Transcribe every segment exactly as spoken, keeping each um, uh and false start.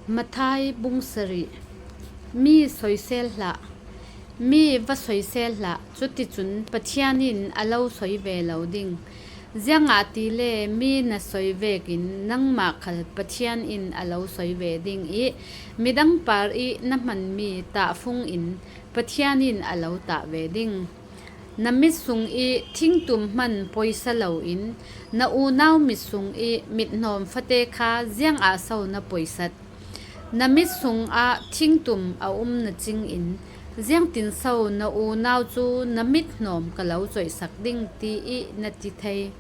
Matthai bung sarih. Mi soisel hlah, mi va soisel hlah, cuticun Pathian in a lo soi ve lo ding. Ziangahtile mi na soi vekin nangmah khal Pathian in a lo soi ve ding ih, midang par ih na hmanmi tahfung in Pathian in a lo tah ve ding. Na mit sung ih thingtum hman poisa loin, na unau mit sung ih mithnawm fate kha ziangah so na poisat? Na mit sungah thingtum a um na cingin, ziangtin so na unau cu na mithnawm ka lo coihsak ding, ti ih na ti thei?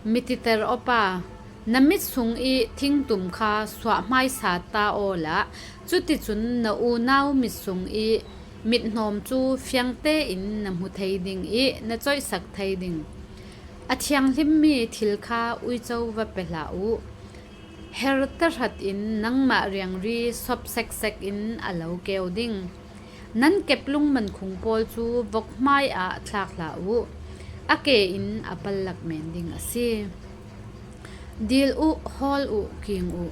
Mititer awpa, na mit sung ih thingtum kha suah hmaisa ta awla, cuticun na unau mit sung ih mithnawm cu fiang tein na hmu thei ding ih na coihsak thei ding. A thianghlimmi thil kha uico va pe hlah uh. Her tahratin nangmah riangri sop seksek in a lo keu ding. Nan kep lungmankhung pawl cu vok hmai ah thlak hlah uh. A ke in a pallak men ding a si. Dil uh, hawl uh, king uh.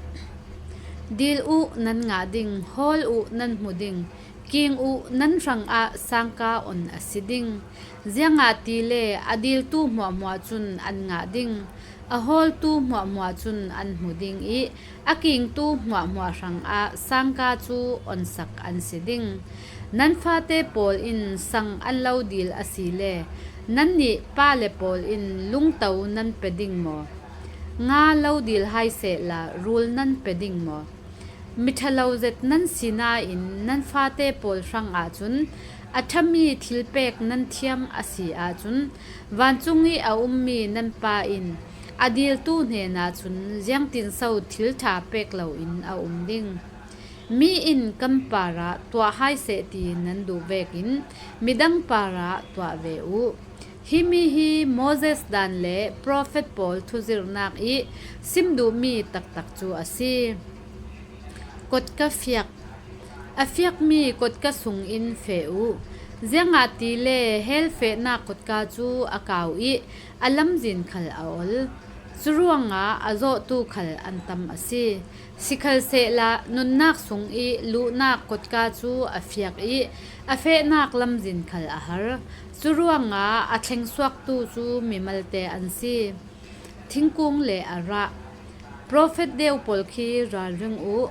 Dil uh, nan ngah ding, hawl uh, nan hmu ding, king uh, nan hrangah sangka on a si ding. Ziangahtile a diltu hmuahhmuah cun an ngah ding, a hawltu hmuahhmuah cun an hmu ding ih, a kingtu hmuahhmuah hrangah sangka cu onsak an si ding. Nan fate pawl in sang an lo dil asile, nannih pale pawl in lungto nan pe ding maw? Nga lo dil hai sehla rul nan pe ding maw? Miṭhalo zet nan si nain nan fate pawl hrangah cun a ṭhami thilpek nan thiam a si ahcun, vancung ih a ummi nan Pa in a diltu hnenah cun ziangtin so thil ṭha pek loin a um ding. Mi in kan parah tuah hai seh ti nan duh vekin midang parah tuah ve uh. Himi hi Moses daan le profet pawl thuzirhnak ih sim duhmi taktak cu a si. Kotka fiak. A fiakmi kotka sungin feh uh. Ziangahtile hell fehnak kotka cu a kau ih a lamzin khal a ol. Curuangah a zawhtu khal an tam a si. Sikhalsehla nunnak sung ih luhnak kotka cu a fiak ih a fehnak lamzin khal a har. Curuangah a thlengsuaktu cu mimalte an si. Thingkung le a rah. Profet deu pawl khi ralring uh.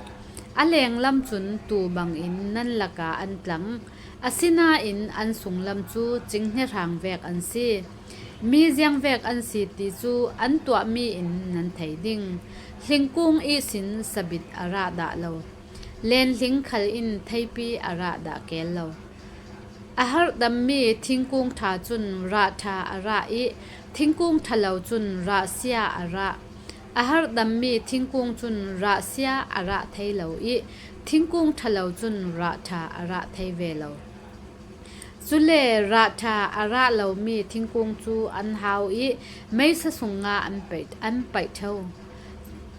A lenglam cun tuu bangin nan lakah an tlang, asinain an sunglam cu cinghniahrang vek an si. Mi ziangvek an si ti cu an tuahmi in nan thei ding. Hlingkung ihsin sabit a rah dah lo, lenhling khal in theipi a rah dah keel lo. A harhdammi thingkung ṭha cun rah ṭha a rah ih, thingkung ṭhalo cun rah sia a rah. A harhdammi thingkung cun rah sia a rah thei lo ih, thingkung ṭhalo cun rah ṭha a rah thei ve lo. Cule rah ṭha a rah lomi thingkung cu an hau ih, meisa sungah an paih, an paih ṭheo.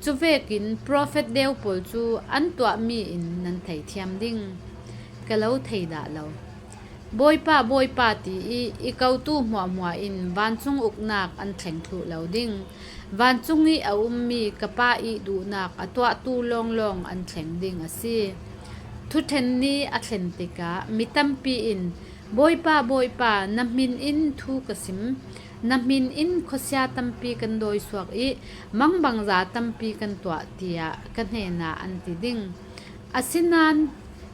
Cuvekin profet deu pawl cu an tuahmi in nan theithiam ding. Ka lo thei dah lo. Bawipa, Bawipa, ti ih i kotu hmuahhmuah in vancung uknak an thleng thluh lo ding. Vancung ih a ummi ka Pa ih duhnak a tuahtu lawnglawng an thleng ding a si. Thuṭhen ni a thlen tikah mi tampi in, "Bawipa, Bawipa, na hmin in thu ka sim, na hmin in khuasia tampi kan dawisuak ih mangbangza tampi kan tuah," tiah ka hnenah an ti ding. Asinain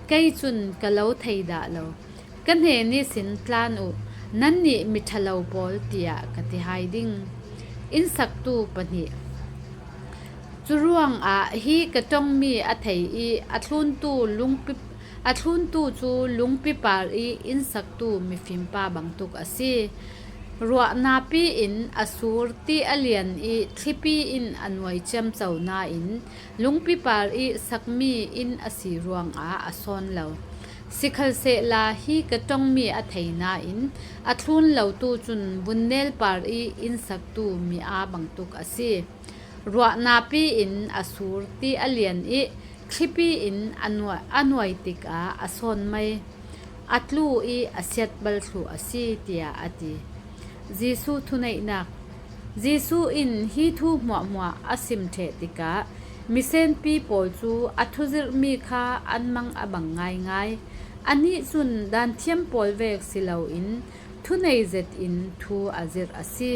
kei cun ka lo thei dah lo. Ka hnen ihsin tlan uh, nannih miṭhalo pawl, tiah ka ti hai ding. Innsaktu pahnih. Curuangah hi ka ṭongmi a thei ih a thluntu lungpi, a thluntu cu lungpi par ih innsaktu mifimpa bangtuk a si. Ruah napi in a sur ti a lian ih thlipi in a nuai ciamco nain, lungpi par ih sakmi inn a si ruangah a sawn lo. Sikhalsehla hi ka ṭongmi a thei nain a thlun lotu cun vunnel par ih innsaktu mi aa bangtuk a si. Ruah napi in a sur ti a lian ih thlipi in a nuai, a nuai tikah a sawn mai. A tlu ih a siatbal thluh a si, tiah a ti. Jesuh thuneihnak. Jesuh in hi thu hmuahhmuah a sim ṭheh tikah Misenpi pawl cu a thuzirhmi kha an mang a bang ngaingai. Annih cun daan thiam pawl vek si loin thunei zetin thu a zirh a si.